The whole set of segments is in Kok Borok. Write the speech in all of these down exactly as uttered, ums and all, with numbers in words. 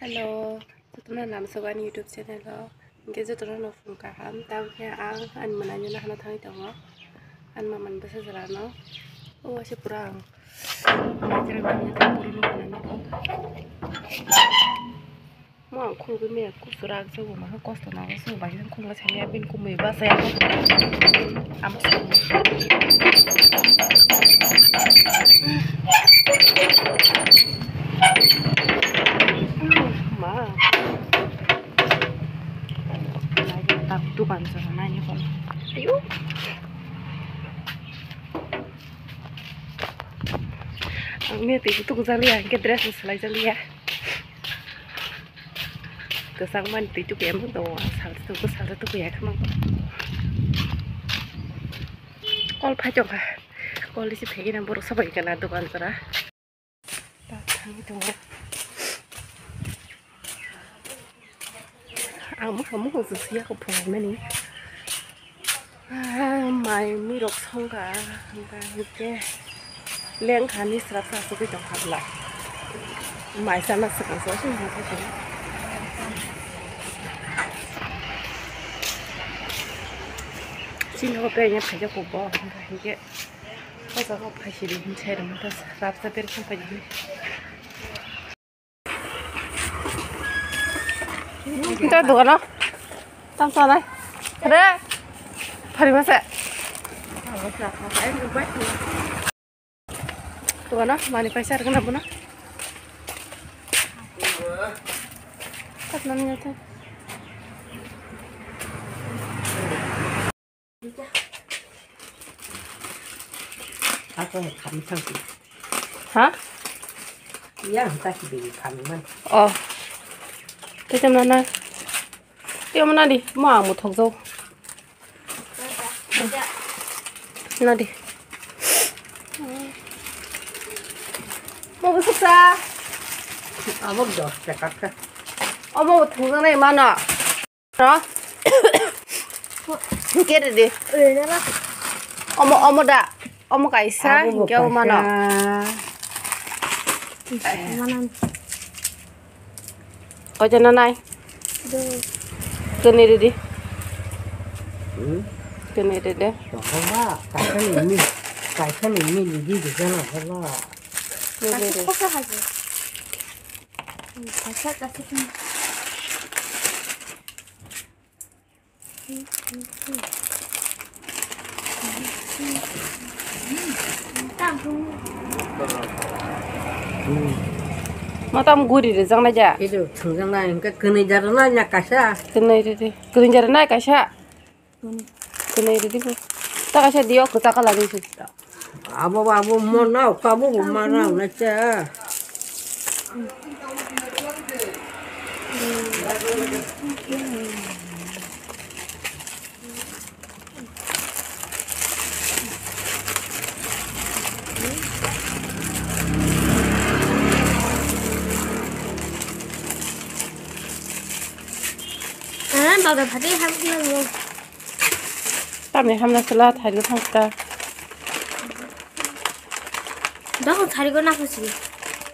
Hello, jotono lamsok ani YouTube channel o. Hingke jotono no phung kaham. Tamo khe ang ani manai no nahana thangwi tongo. Ani mamani bwsa jora no. O se pura ang. Mo ang khulugwi maya kusu rak jago, ma kosto nango, chwng bai khulugwi sanya bini kumui bachaya. Amo sanya. Ma. Dukan sana nanya kono. Ayo. Ang mia twi tuk jaliya, hingke dress bo salai jaliya. Kwchang mani twi tuk ya mung tongo, ang salsa tuk, salsa tuk ya khe mung. Kol phai tongkha, kol risi phegina borok sabai kana dokan jora. Ta thangwi tongo. Ang mokha mokha se siya ko phunai mani. Ah, mai mui rok songkha, hingkha hingke lengkha ni srapsa asugwi tongkha bwla. Mai chana swkang se asugwi tongkha. Chini o bere nya phaijak bo, hingkha hingke o jaga o phaisiri hwn sai rwma ta srapsa bere song phaidi. Ito dogano. Tam sanai. Re. Phari mase. Dogano mani paisa argana bono. Kat nani nate. Ako kami thang. Ha? Iya, hita si baby kami man. Oh. Tete mana? Iyo mana di, ma mo thok jo. Na di. Mo busuk sa. Amo dos taka ka. Omo thok jo nai mana. No? Kere de. Omo, omo da. Omo kaisa, abo bo hingke omo mano. Kaisa. Manan. Ojo na nai. Do. Kene de de. Hmm? Kene de de. Tongkha ba, kaisa ni mi, kaisa ni mi di di di jana ba. Kene de de. Kaisa kosa haje. Hmm, kaisa, kaisa. Matam guri rijak nai ja. Idu thwngjak nai hwnkhe kwnwi jara nai na kaisa. Kwnwi ridi. Kwnwi jara nai kaisa. Kwnwi ridi bo. Ta kaisa diyo kwchak kalar risi. Abo ba abo mo nao kabo bo ma nao na cha. Ah, baga phate ham kila mo. Tamni hamna sela thairok thangkha. Dok thairok na khusi.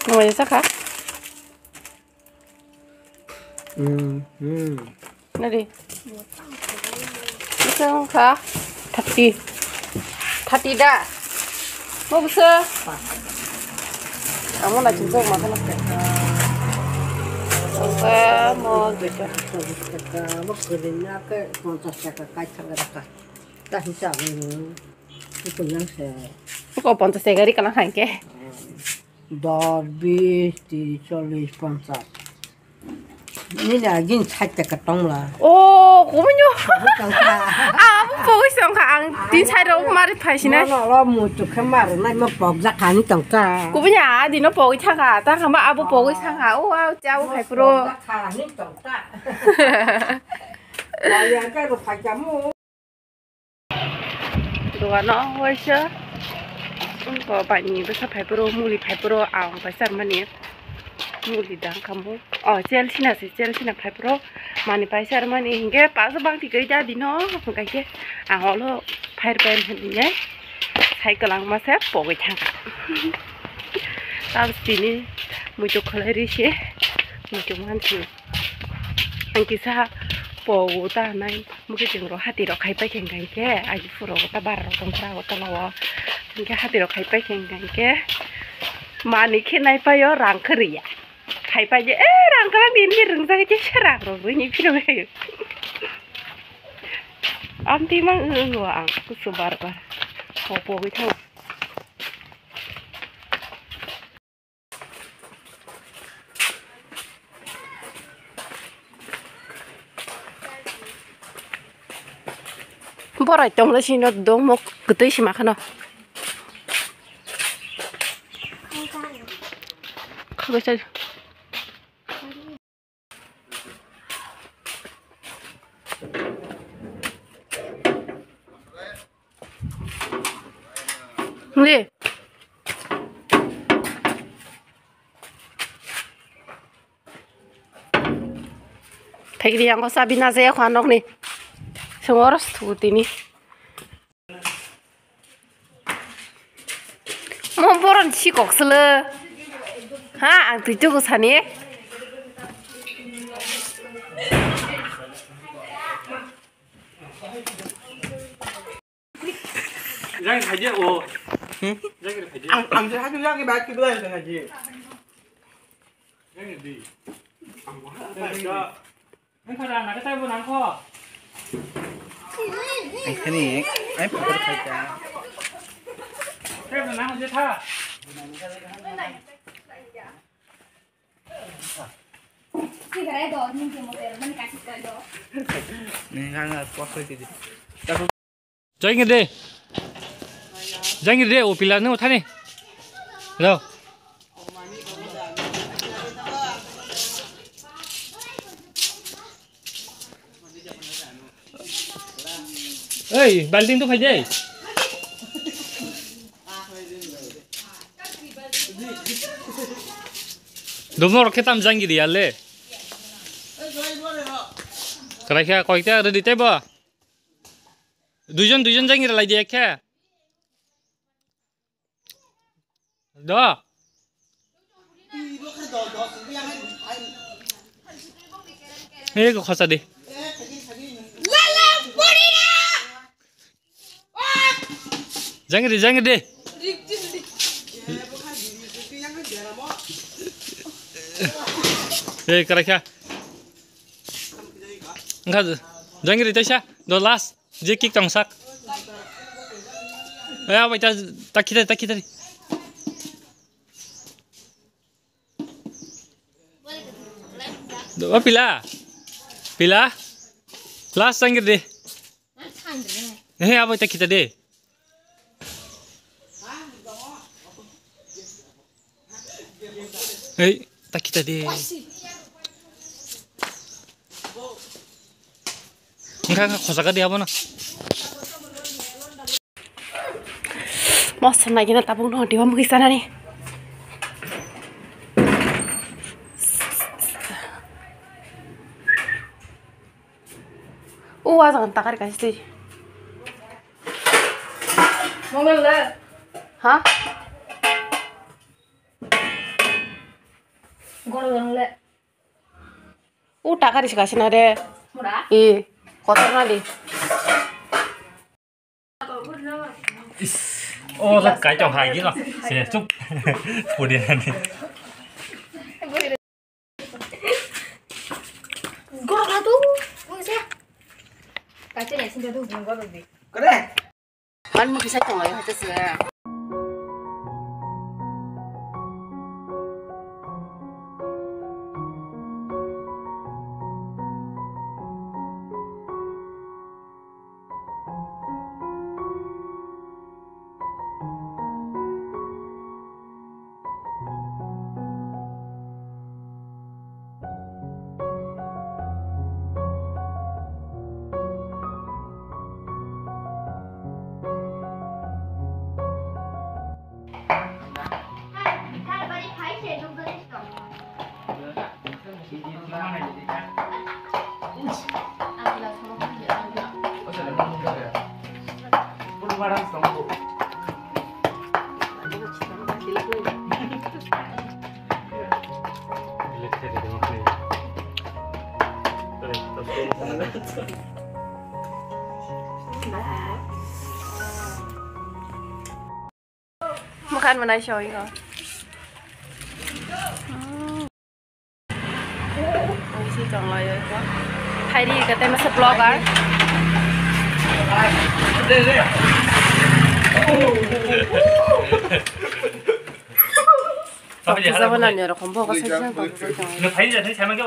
Nwng ya saka? Hmm, hmm. Nari. Bisa wngkha thirty. Thirty da? Mo bisa? Amo na chinchok ma khana. Oke, mo duita. Mo kiri na ke ponchas taka kai thang raka. Ta hisab ni. Ito yang se. Ko ponchas taka ri kana hai ke. Dos, bis, tris, chollis, ponchas. Nini agin sait taka tongla. Oh, kumunyo. Tongkha. Abo pogwi songkha ang tin sait rok mari phaisina. Mono lo muitu khe mar nai ma pokjak kani tongkha. Kumunyo adi no pogwi thangkha, ta kha ma abo pogwi sangkha. Oh, wow, cha abo phai pro. Pokjak kani tongkha. Kaya ka ro phai kamu. Dogano waisa wngkha baini bwsa phaiphuru muli phaiphuru ang paisa rwmani muli dang khamu. Oh, chelsina se chelsina phaiphuru mani paisa rwmani hinkhe paisa bangti kai da dino hinkhe ang olo phair pen hinwi sai kwlangma se pogwi thangkha. Tabs tini muitu kholai ri se Thank you, man, thank you. Ang kisa po ta nai, mukhe chwng ro hati rok khai pai khe hingkha khe, agi phuro ta bar rok tong khra go ta lawo. Hingkhe hati rok khai pai khe hingkha khe, mani khe nai paio rang khe riya. Khai pai je, eh, rang kala din khe rung jai khe rang rok rui ni phiro khe. Amtwi mang wng wng ang kusu bar bar. Ho pogwi thang. Borai tongla sino dong mok kwtwi sima khano. Khabai sai. Nge. Thekri yang ko sabi na je khwa nok ni. Sengor stutini. Mo boron sikok sele. Ha, ang twi tugu sani. Jang khaje o. Hmm? Jang khaje. Ang, ang je haju jang ba ki dua jang khaje. Jang di. Ang kha da na ka tai bo nang kho. Ang khani, ai phatar khai ta. Tai bo nang je tha. Ni ngang ngang kok khai ti. Jangir de. Jangir de, o pila nung thani. Hello. Ei, balting tu khai de. Domo rok khe tam jangir ya le. Karai kha koi ta ready tebo. Duijon, duijon jangir lai de khe. Do. Ei ko khosa de. Jangri, jangri de. Ei karai kha. Engkha jangri taisa. Do last. Je kick tong sak. Ya bai ta ta khita ta khita. Do pila. Pila. Last sangir de. He abo ta khita de. Hei, ta khita de. Engkha engkha khosa ka de abo no. Mosok nai gina tabuk no diwa mugi sanani. O ajagan takari kasi. Mongol le. Ha? Goro goro le. O takari kasi na re. Mura? E, kotor na di. Is. Oh, la kai tong hai gino. Se chup. Pudi ani. Gorok na tu, mungsa. Kache na sinta tu gorok di. Kore. Man mukisa tong ayo hate se. Mokhan manai soi ko. Ang si tong lai ko. Hai ri ka tema sa vlogger. Tapi dia Sa harap wala bukan. Ni rokom bo ka sa jang ko. Ni phai ja, ni sama ke.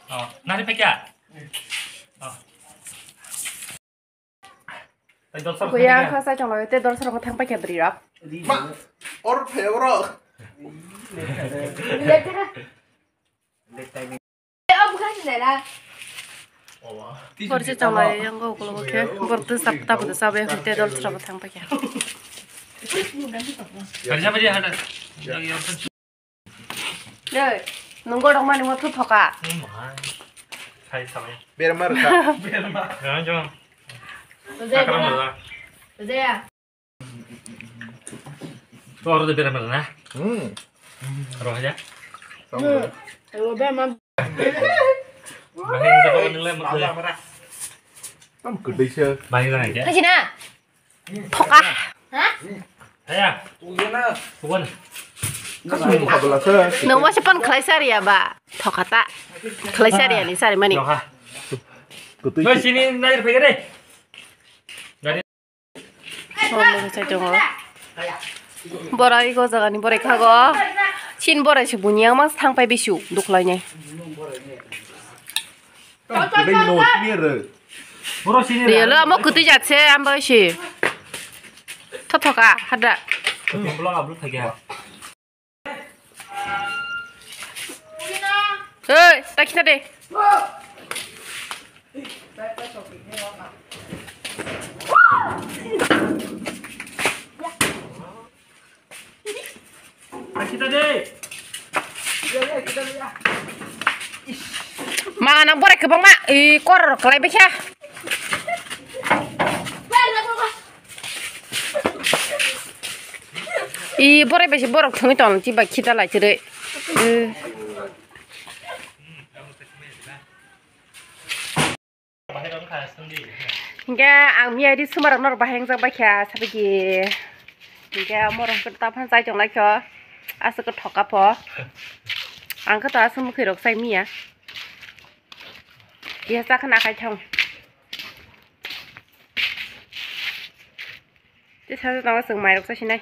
Oh, nari pe kya? Oh. Kuya ang kha sai chonglai te dol srok thang paikha bwrwi rok. Ma, or phe borok. Bor se chonglai yang go ukulok khe bor tu sap ta bwtwi sabai te dol srok thang paikha. Hari sama dia ada. Nung gorok mani mo thu thoka. Sai sabai. Berma rwkha. Berma. Jangan jangan. Sakram rwkha. Jaya. Tor de berma na. Hmm. Roh aja. Ayo berma. Bahaya kita bawa nilai maksudnya. Tam kedai sih. Bahaya kan aja. Kasih na. Thoka. Ha? Aya. Bukan. Kasih muka belasah. Nungwa sepan khlai sari ya ba. Thoka ta. Khlai sari ya ni sari mani. Thoka. Kutui. Noi sini nair pegere. Gari. Borai go jagani borai khago. Chin borai se bunyang mas thang pai bisu duklai nai. Riyalo amo kwtwi jatse ambo si. Thothoka hadra. Hei, ta khita de. Mangana borai kwbangma, i, koror kwlai baikha. I, borai bai se borok thwngwi tong, chiba khita lai chirwi. I. Hinkhe ang miyari sumarok norok bahai wngjak baikha sabiki. Hinkhe morok hwnkhe taphano chai tonglaikho. Aswk khe thoka pho. Ang khe to aswk mwkhwirok chai miya. Iya chakhe nakhai thang. Tei sajak tongo chwng mairok chasinai.